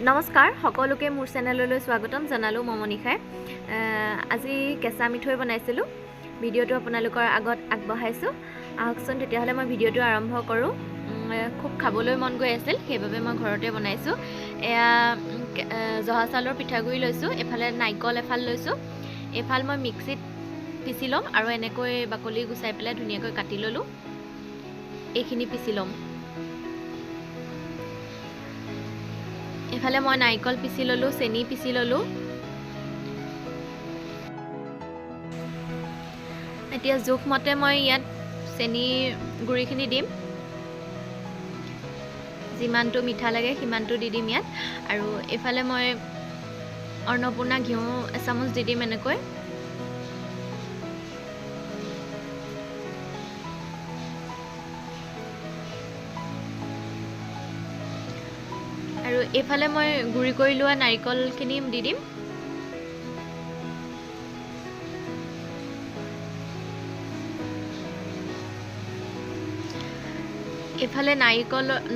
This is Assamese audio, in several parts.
নমস্কাৰ সকলোকে মোৰ চেনেললৈ স্বাগতম জনালো। মই মনীষাই আজি কেঁচা মিঠৈ বনাইছিলোঁ। ভিডিঅ'টো আপোনালোকৰ আগত আগবঢ়াইছোঁ। আহকচোন তেতিয়াহ'লে মই ভিডিঅ'টো আৰম্ভ কৰোঁ। খুব খাবলৈ মন গৈ আছিল, সেইবাবে মই ঘৰতে বনাইছোঁ। এয়া জহা চাউলৰ পিঠাগুড়ি লৈছোঁ, এফালে নাৰিকল এফাল লৈছোঁ। এইফাল মই মিক্সিত পিচি ল'ম আৰু এনেকৈ বাকলি গুচাই পেলাই ধুনীয়াকৈ কাটি ল'লোঁ। এইখিনি পিচি ল'ম। এফালে মই নাৰিকল পিচি ল'লোঁ, চেনি পিচি ল'লোঁ। এতিয়া জোখমতে মই ইয়াত চেনিৰ গুড়িখিনি দিম। যিমানটো মিঠা লাগে সিমানটো দি দিম ইয়াত। আৰু এইফালে মই অন্নপূৰ্ণা ঘিউ এচামুচ দি দিম এনেকৈ। আৰু এইফালে মই গুড়ি কৰি লোৱা নাৰিকলখিনি দি দিম। এইফালে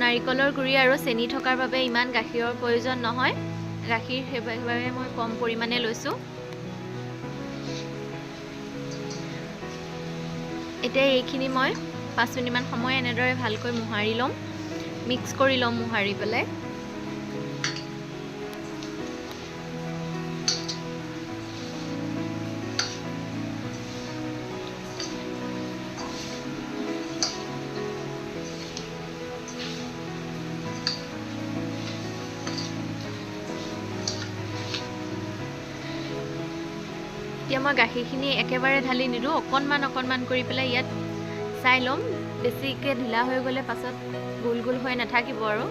নাৰিকলৰ গুড়ি আৰু চেনি থকাৰ বাবে ইমান গাখীৰৰ প্ৰয়োজন নহয়। গাখীৰ সেইবাবে মই কম পৰিমাণে লৈছোঁ। এতিয়া এইখিনি মই 5 মিনিটমান সময় এনেদৰে ভালকৈ মোহাৰি ল'ম, মিক্স কৰি ল'ম মোহাৰি পেলাই। এতিয়া মই গাখীৰখিনি একেবাৰে ঢালি নিদিওঁ, অকণমান অকণমান কৰি পেলাই ইয়াত চাই ল'ম। বেছিকৈ ঢিলা হৈ গ'লে পাছত গোল গোল হৈ নাথাকিব আৰু।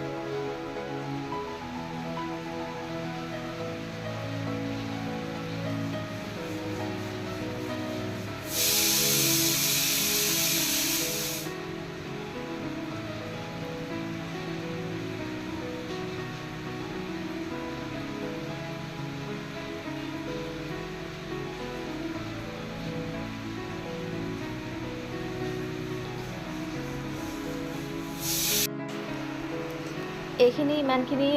এইখিনি ইমানখিনি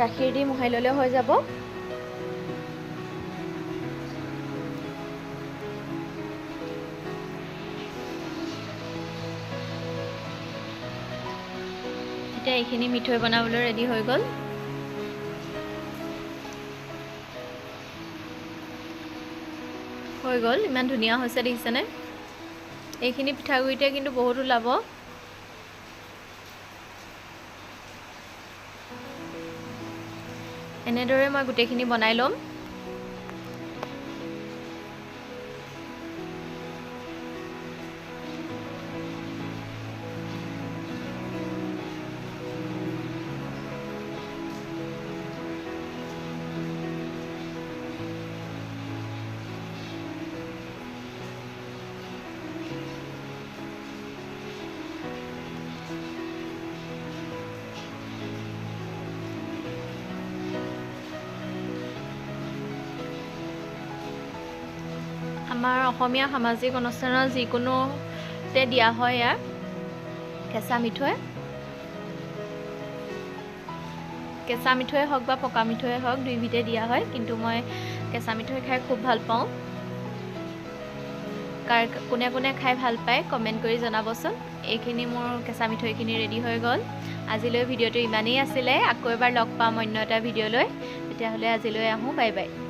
গাখীৰ দি মোহাৰি ল'লে হৈ যাব। এতিয়া এইখিনি মিঠৈ বনাবলৈ ৰেডি হৈ গ'ল। হৈ গ'ল, ইমান ধুনীয়া হৈছে দেখিছেনে? এইখিনি পিঠাগুড়িতে কিন্তু বহুত ওলাব। এনেদৰে মই গোটেইখিনি বনাই ল'ম। আমাৰ অসমীয়া সামাজিক অনুষ্ঠানত যিকোনোতে দিয়া হয় ইয়াৰ কেঁচা মিঠৈ। কেঁচা মিঠৈ হওক বা পকা মিঠৈ হওক দুইবিধে দিয়া হয়, কিন্তু মই কেঁচা মিঠৈ খাই খুব ভাল পাওঁ। কাৰ কোনে কোনে খাই ভাল পায় কমেণ্ট কৰি জনাবচোন। এইখিনি মোৰ কেঁচা মিঠৈখিনি ৰেডি হৈ গ'ল। আজিলৈ ভিডিঅ'টো ইমানেই আছিলে। আকৌ এবাৰ লগ পাম অন্য এটা ভিডিঅ'লৈ। তেতিয়াহ'লে আজিলৈ আহোঁ, বাই বাই।